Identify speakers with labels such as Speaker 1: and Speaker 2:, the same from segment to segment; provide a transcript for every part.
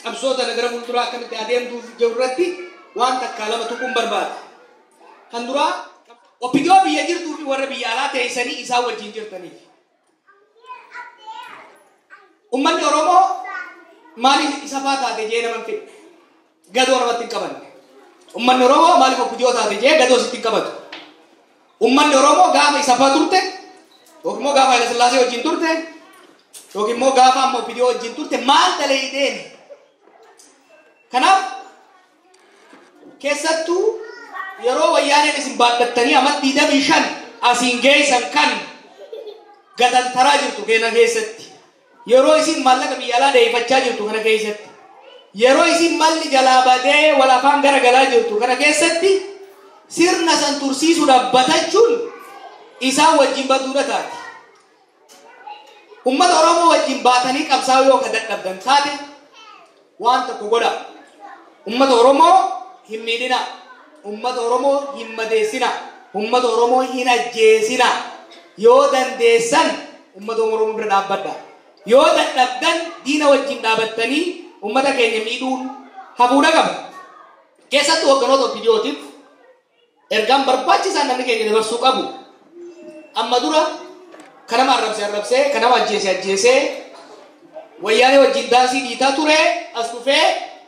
Speaker 1: Qabsoo tana gara fuulduraa akkamitti adeemtuuf jiru irratti waan takkaa lama tuquun barbaada. Kan duraa OPDO biyya jirtuu fi warra biyya alaa teessanii isaan wajjin jirtaniif. Uummanni Oromoo maaliif isa faa taate jee nama hin fedhu? Gadoo namatti hin qabanne. Uummanni Oromoo maaliif OPDO taate jee gadoo sitti hin qabatu? Uummanni Oromoo gaafa isa faa turte yookiin immoo gaafa Haile Sillaasee wajjin turte yookiin immoo gaafa amma OPDO wajjin turte maal dalaydeen? Kanaaf keessattuu yeroo wayyaaneen isin baadhattanii amma 25 asiin geessan kan gatantaraa jirtu kana keessatti, yeroo isin maallaqa biyya alaa dheeffachaa jirtu kana keessatti, yeroo isin malli jalaa badee wal afaan garagalaa jirtu kana keessatti sirna san tursiisuudhaaf batachuun isaan wajjin baduudha taati. Uummata Oromoo wajjin baatanii qabsaa'uu yoo ka dadhabdan taate waan tokko godha. Uummata Oromoo hin miidhina. Uummata Oromoo hin madeessina. Uummata Oromoo hin ajjeesina. Yoo dandeessan uummata Oromoo bira dhaabbadha. Yoo dadhabdan diina wajjin dhaabattanii uummata keenya miidhuun hafuudha qaba. Keessattuu hogganoota OPDOtiif ergaan barbaachisaan namni keenya dabarsuu qabu. Amma dura kan nama arrabsee arrabsee, kan nama ajjeesee ajjeesee wayyaanee wajjin daansii dhiitaa ture as dhufee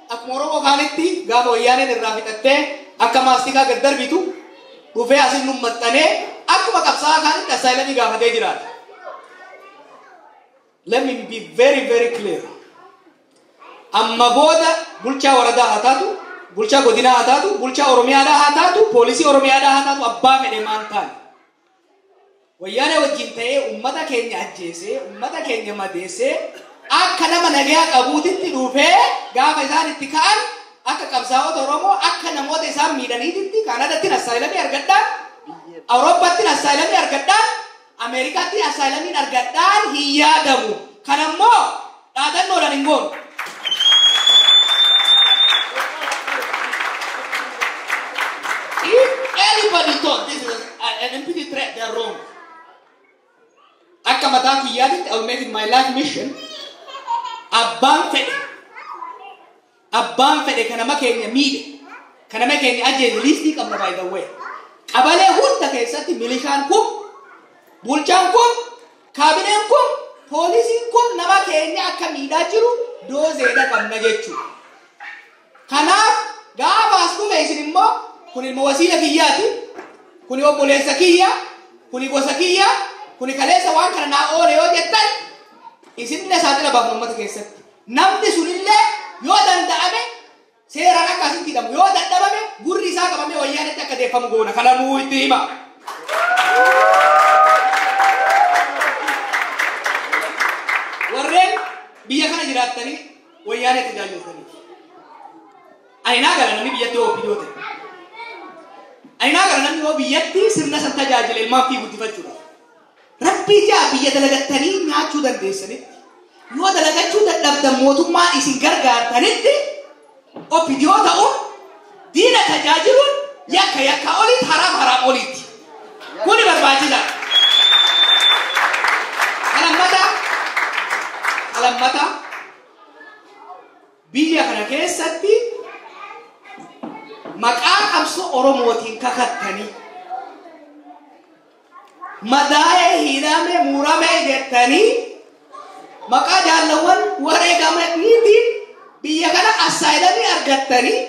Speaker 1: akkuma Oromoo kaanitti gaafa wayyaaneen irraa fixattee akka maastikaa gad darbitu dhufee asin nu maxxanee akkuma qabsaa'aa kaanitti asylum gaafatee jiraata. Let me be very very clear. Amma booda bulchaa waradaa haa taatu, bulchaa godinaa haa taatu, bulchaa Oromiyaadhaa haa taatu, poolisii Oromiyaadhaa haa taatu, abbaa fedhe maan taane. Wayyaanee wajjin ta'ee uummata keenya ajjeesee, uummata keenya madeessee akka nama nagaa qabuutitti dhufee gaafa isaan itti ka'an akka qabsaa'ota Oromoo akka namoota isaan miidhaniititti Kaanaadaatti asylum argadhaan, Awurooppaatti asylum argadhaan, Ameerikaatti asylum argadhaan hin yaadamu. Kanammoo dhaadannoodhaan hin goonu. If anybody thought this is an empty threat, they are wrong. Akka mataa kiyyaatitti I will make it my life mission. Abbaan fedhe kan nama keenya miidhe, kan nama keenya ajjeese liistii qabna by the way. Qabalee hunda keessatti milishaan kun, bulchaan kun, kaabineen kun, poolisiin kun nama keenya akka miidhaa jiru doozeedha qabna jechuudha. Kanaaf gaafa as dhufe isin immoo kun ilma wasiila kiyyaati, kun obboleessa kiyya, kun gosa kiyya, kun kaleessa waan kana naa oole yoo jettan isinillee saaxila baafna uummata keessatti. Namni sunillee yoo danda'ame seeraan akka asitti hidhamu, yoo dadhabame gurri isaa qabamee wayyaanetti akka deeffamu goona. Kana nuu itti hima. Warreen biyya kana jiraattanii wayyaanee tajaajiltanii. Ani naa gala namni biyyatti yoo OPDO ta'e. Ani naa gala namni yoo biyyatti sirna san tajaajila ilmaan fi guddifachuudhaaf. Rabbii jaa biyya dalagattanii nyaachuu dandeessanitti, yoo dalagachuu dadhabdan mootummaa isin gargaartanitti OPDO ta'uun diina tajaajiluun yakka yakka olitti haraam haraam olitti. Kuni barbaachisaadha. Kalammata biyya kana keessatti maqaa qabsoo Oromootiin kakattanii madaa'ee hidhame murame jettanii maqaa jaalawwan wareegamaniitiin biyya kana asylum argattanii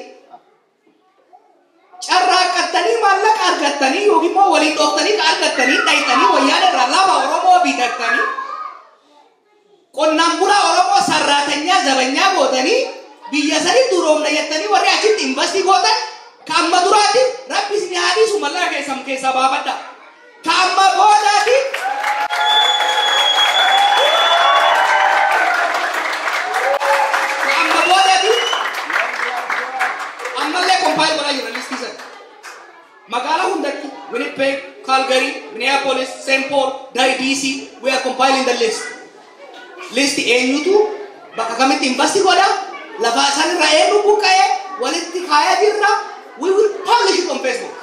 Speaker 1: carraaqqattanii maallaqa argattanii yookiin immoo waliin dhooftanii ka argattanii dhayxanii wayyaan irraa lafa Oromoo bitattanii qonnaan bulaa Oromoo sarraatanyaa zabanyaa gootanii biyya sanii duroomna jettanii warri achitti invest gootan ka amma duraati rabbi isin haa dhiisu mallaqa keessan keessaa baafadha. Ka amma boodaati ammallee compile godhaa jira listii sana. Magaalaa hundatti Winnipeg, Calgary, Minneapolis, St. Paul, DC, we are compiling the list. List eenyutu bakka kamitti invest godha, lafa isaan irraa eenyu buqqa'ee walitti kaayaa jirra, we will publish it on Facebook.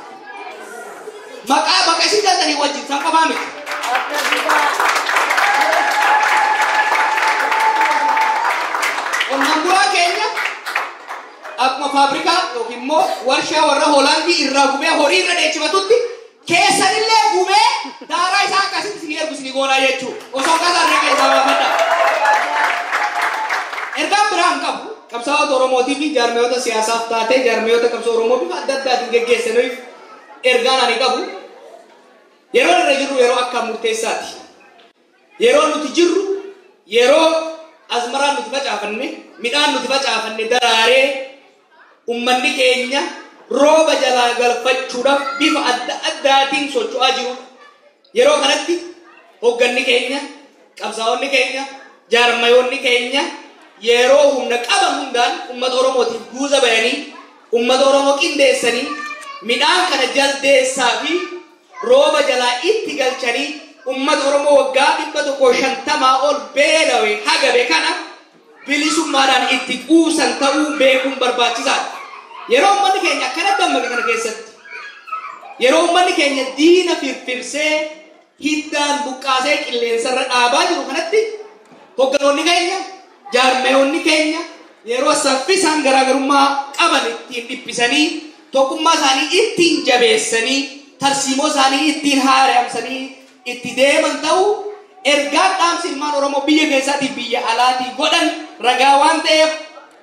Speaker 1: Maqaa bakka isin galtanii wajjin san qofaa miti. Qonnaan Qonnaan bulaa keenya akkuma faabrikaa yookiin immoo warshaa warra Hoolaandii irraa gubee horii irra dheechifatutti keessanillee gubee daaraa isaa akkasitti isinii ergu isinii goonaa jechuudha. Osoo kasarree keessaa baafadha. Ergaan biraa hin qabu. Qabsaa'ota Oromootii fi jaarmiyoota siyaasaaf taatee jaarmiyoota qabsoo Oromoo bifa adda addaatiin geggeessaniif ergaan ani qabu. Yeroo irra jirru yeroo akka murteessaati. Yeroo nuti jirru yeroo asmaraan nuti facaafanne, midhaan nuti facaafanne daraaree ummanni keenya rooba jalaa galfachuudhaaf bifa adda addaatiin socho'aa jiru. Yeroo kanatti hoogganni keenya, qabsaa'onni keenya, jaarmayoonni keenya yeroo humna qaban hundaan uummata Oromootiif guuza bayanii, uummata Oromoo qindeessanii, midhaan kana jaldeessaa fi rooba jalaa itti galchanii uummata Oromoo waggaa 150 ol beelawe hagabe kana bilisummaadhaan itti quusan ta'uu beekuun barbaachisaadha. Yeroo uummanni keenya akkana dammaqe kana keessatti, yeroo uummanni keenya diina firfirsee hiddaan buqqaasee qilleensarra dhaabaa jiru kanatti, hogganoonni keenya, jaarmayoonni keenya yeroo saffisaan garaagarummaa qaban ittiin dhiphisanii, tokkummaa isaanii ittiin jabeessanii, tarsiimoo isaanii ittiin haaromsanii itti deeman ta'uu ergaan dhaamsi ilmaan Oromoo biyya keessaatii biyya alaatii godhan ragaa waan ta'eef,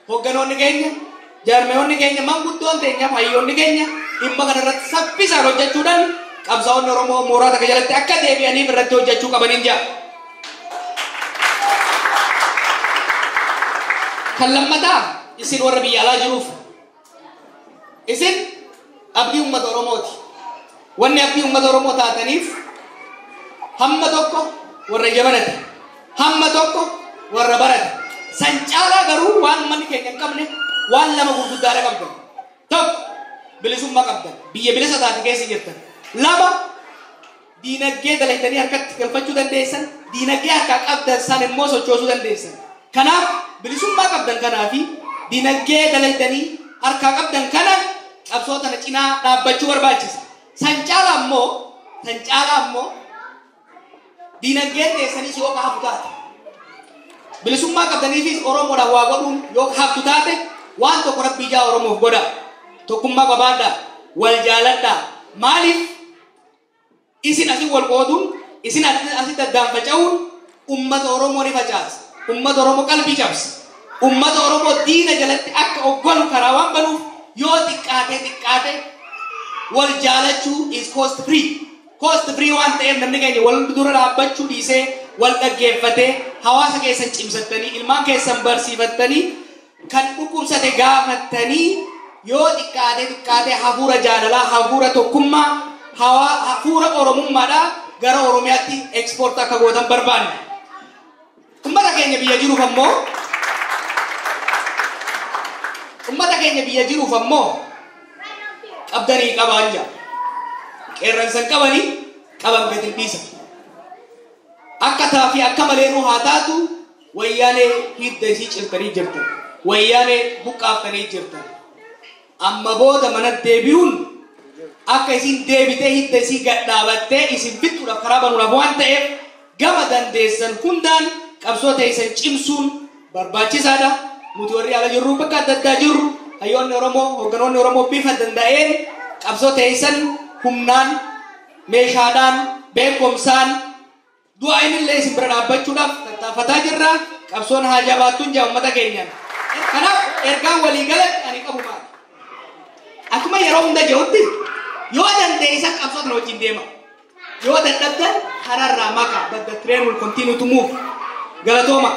Speaker 1: hogganoonni keenya, jaarmayoonni keenya, manguddoon teenya, hayyoonni keenya dhimma kana irratti saffisaan hojjechuudhaan qabsaa'onni Oromoo mooraa takka jalatti akka deebi'aniif irratti hojjechuu qabaniin jira. Kan lammataa isin warra biyya alaa jiruuf, isin abdii uummata Oromooti. Wanni abdii uummata Oromoo taataniif hamma tokko warra ija barate, hamma tokko warra barate. San caalaa garuu waan uummanni keenya hin qabne waan lama gurguddaadha qabdan. Tokko, bilisummaa qabdan. Biyya bilisa taate keessa jirtan. Lama, diinagdee dalagdanii harkatti galfachuu dandeessan, diinagdee harkaa qabdan san immoo sochoosuu dandeessan. Kanaaf bilisummaa qabdan kanaa fi diinagdee dalagdanii harkaa qabdan kana qabsoo tana cinaa dhaabbachuu barbaachisa. San caalaa immoo diinagdeen teessanis yoo hafu taate, bilisummaa qabdaniifis Oromoodhaan waa godhuun yoo haftu taate, waan tokko Rabbii ijaa Oromoof godha. Tokkummaa qabaadhaa. Wal jaaladhaa. Maaliif isin asin wal qooduun, isin asitti addaan faca'uun ummata Oromoo ni facaasa. Ummata Oromoo qalbii cabsa. Ummata Oromoo diina jalatti akka oggolu karaa waan banuuf, yoo xiqqaate xiqqaate wal jaalachuu is cost free. Cost free waan ta'eef, namni keenya wal dura dhaabbachuu dhiisee wal dhaggeeffatee, hawaasa keessan cimsattanii, ilmaan keessan barsiifattanii, kan dhukkubsate gaafattanii, yoo xiqqaate xiqqaate hafuura jaalalaa, hafuura tokkummaa, hafuura Oromummaadhaa gara Oromiyaatti export akka gootan barbaanna. Ummata keenya biyya jiruuf ammoo qabdanii qabaan jira. Qeerransan qabanii qaban gadi dhiisa. Akka taafii akka maleenuu haa taatu, Wayyaanee hidda isii cirtanii jirtan. Wayyaanee buqqaaftanii jirtan. Amma booda mana deebi'uun akka isin deebitee hidda isii gadhaabattee isin fixuudhaaf karaa banuudhaaf waan ta'eef, gama dandeessan hundaan qabsoo teessan cimsuun barbaachisaadha. Nuti warri ala jirru, bakka adda addaa jirru, hayyoonni Oromoo, hoogganoonni Oromoo bifa danda'een qabsoo teessan humnaan, meeshaadhaan, beekumsaan, du'aa illee isin bira dhaabbachuudhaaf tattaafataa jirra. Qabsoon haa jabaattuun jaa uummata keenyaan. Kanaaf ergaan waliigalatti ani qabu maali? Akkuma yeroo hunda jirutti, yoo dandeessan qabsoo kana wajjin deema. Yoo dadhabdan karaarraa maka. But the train will continue to move. Galatooma.